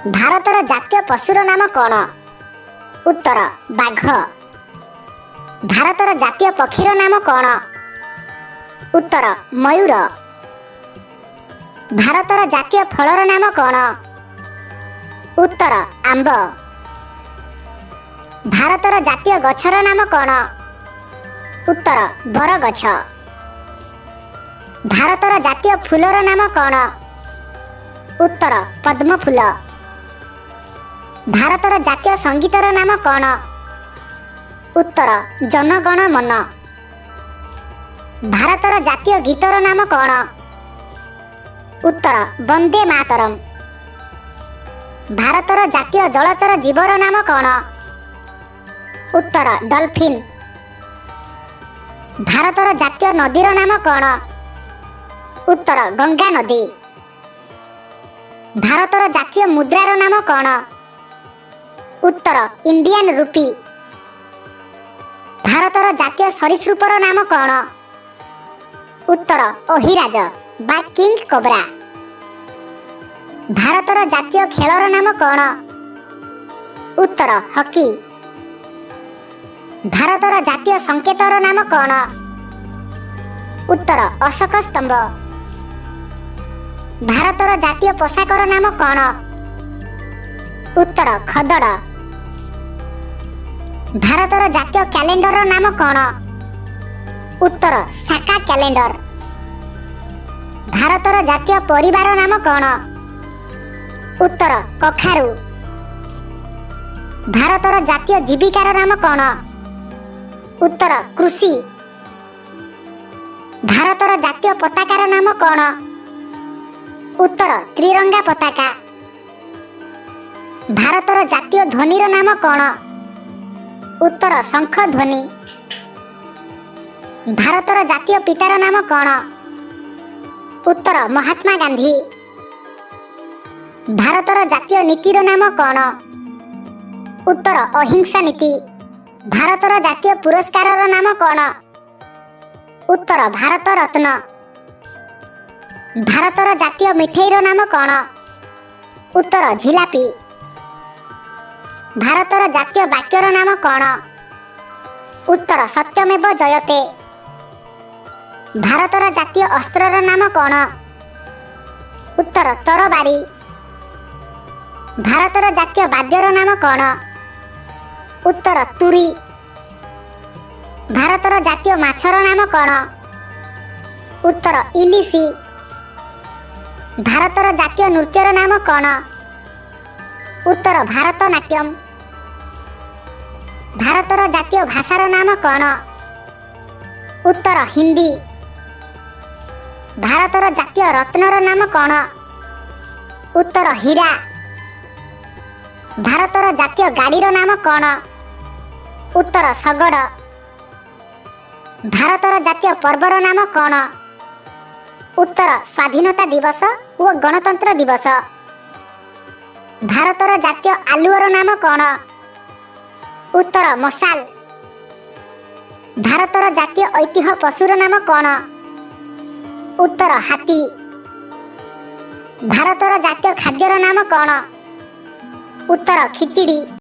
ଭାରତର ଜାତୀୟ ପଶୁର ନାମ କ'ଣ? ଉତ୍ତର, ବାଘ। ଭାରତର ଜାତୀୟ ପକ୍ଷୀର ନାମ କ'ଣ? ଉତ୍ତର, ମୟୂର। ଭାରତର ଜାତୀୟ ଫଳର ନାମ କ'ଣ? ଉତ୍ତର, ଆମ୍ବ। ଭାରତର ଜାତୀୟ ଗଛର ନାମ କ'ଣ? ଉତ୍ତର, ବରଗଛ। ଭାରତର ଜାତୀୟ ଫୁଲର ନାମ କ'ଣ? ଉତ୍ତର, ପଦ୍ମ ଫୁଲ। ଭାରତର ଜାତୀୟ ସଙ୍ଗୀତର ନାମ କ'ଣ? ଉତ୍ତର, ଜନଗଣ ମନ। ଭାରତର ଜାତୀୟ ଗୀତର ନାମ କ'ଣ? ଉତ୍ତର, ବନ୍ଦେ ମାତରମ୍। ଭାରତର ଜାତୀୟ ଜଳଚର ଜୀବର ନାମ କ'ଣ? ଉତ୍ତର, ଡଲଫିନ୍। ଭାରତର ଜାତୀୟ ନଦୀର ନାମ କ'ଣ? ଉତ୍ତର, ଗଙ୍ଗା ନଦୀ। ଭାରତର ଜାତୀୟ ମୁଦ୍ରାର ନାମ କ'ଣ? ଉତ୍ତର, ଇଣ୍ଡିଆନ ରୁପି। ଭାରତର ଜାତୀୟ ସରୀସୃପର ନାମ କ'ଣ? ଉତ୍ତର, ଅହିରାଜ ବା କିଙ୍ଗ କୋବ୍ରା। ଭାରତର ଜାତୀୟ ଖେଳର ନାମ କ'ଣ? ଉତ୍ତର, ହକି। ଭାରତର ଜାତୀୟ ସଂକେତର ନାମ କ'ଣ? ଉତ୍ତର, ଅଶୋକ ସ୍ତମ୍ଭ। ଭାରତର ଜାତୀୟ ପୋଷାକର ନାମ କ'ଣ? ଉତ୍ତର, ଖଦଡ଼। ଭାରତର ଜାତୀୟ କ୍ୟାଲେଣ୍ଡରର ନାମ କ'ଣ? ଉତ୍ତର, ସାକା କ୍ୟାଲେଣ୍ଡର। ଭାରତର ଜାତୀୟ ପରିବାର ନାମ କ'ଣ? ଉତ୍ତର, କଖାରୁ। ଭାରତର ଜାତୀୟ ଜୀବିକାର ନାମ କ'ଣ? ଉତ୍ତର, କୃଷି। ଭାରତର ଜାତୀୟ ପତାକାର ନାମ କ'ଣ? ଉତ୍ତର, ତ୍ରିରଙ୍ଗା ପତାକା। ଭାରତର ଜାତୀୟ ଧ୍ୱନିର ନାମ କ'ଣ? ଉତ୍ତର, ଶଙ୍ଖ ଧ୍ୱନି। ଭାରତର ଜାତୀୟ ପିତାର ନାମ କ'ଣ? ଉତ୍ତର, ମହାତ୍ମା ଗାନ୍ଧୀ। ଭାରତର ଜାତୀୟ ନୀତିର ନାମ କ'ଣ? ଉତ୍ତର, ଅହିଂସା ନୀତି। ଭାରତର ଜାତୀୟ ପୁରସ୍କାରର ନାମ କ'ଣ? ଉତ୍ତର, ଭାରତ ରତ୍ନ। ଭାରତର ଜାତୀୟ ମିଠେଇର ନାମ କ'ଣ? ଉତ୍ତର, ଝିଲାପି। ଭାରତର ଜାତୀୟ ବାକ୍ୟର ନାମ କ'ଣ? ଉତ୍ତର, ସତ୍ୟମେବ ଜୟତେ। ଭାରତର ଜାତୀୟ ଅସ୍ତ୍ରର ନାମ କ'ଣ? ଉତ୍ତର, ତରବାରୀ। ଭାରତର ଜାତୀୟ ବାଦ୍ୟର ନାମ କ'ଣ? ଉତ୍ତର, ତୁରୀ। ଭାରତର ଜାତୀୟ ମାଛର ନାମ କ'ଣ? ଉତ୍ତର, ଇଲିସି। ଭାରତର ଜାତୀୟ ନୃତ୍ୟର ନାମ କ'ଣ? ଉତ୍ତର, ଭାରତନାଟ୍ୟମ। ଭାରତର ଜାତୀୟ ଭାଷାର ନାମ କ'ଣ? ଉତ୍ତର, ହିନ୍ଦୀ। ଭାରତର ଜାତୀୟ ରତ୍ନର ନାମ କ'ଣ? ଉତ୍ତର, ହୀରା। ଭାରତର ଜାତୀୟ ଗାଡ଼ିର ନାମ କ'ଣ? ଉତ୍ତର, ଶଗଡ଼। ଭାରତର ଜାତୀୟ ପର୍ବର ନାମ କ'ଣ? ଉତ୍ତର, ସ୍ୱାଧୀନତା ଦିବସ ଓ ଗଣତନ୍ତ୍ର ଦିବସ। ଭାରତର ଜାତୀୟ ଆଲୁଅର ନାମ କ'ଣ? ଉତ୍ତର, ମଶାଲ। ଭାରତର ଜାତୀୟ ଐତିହ୍ୟ ପଶୁର ନାମ କ'ଣ? ଉତ୍ତର, ହାତୀ। ଭାରତର ଜାତୀୟ ଖାଦ୍ୟର ନାମ କ'ଣ? ଉତ୍ତର, ଖିଚିଡ଼ି।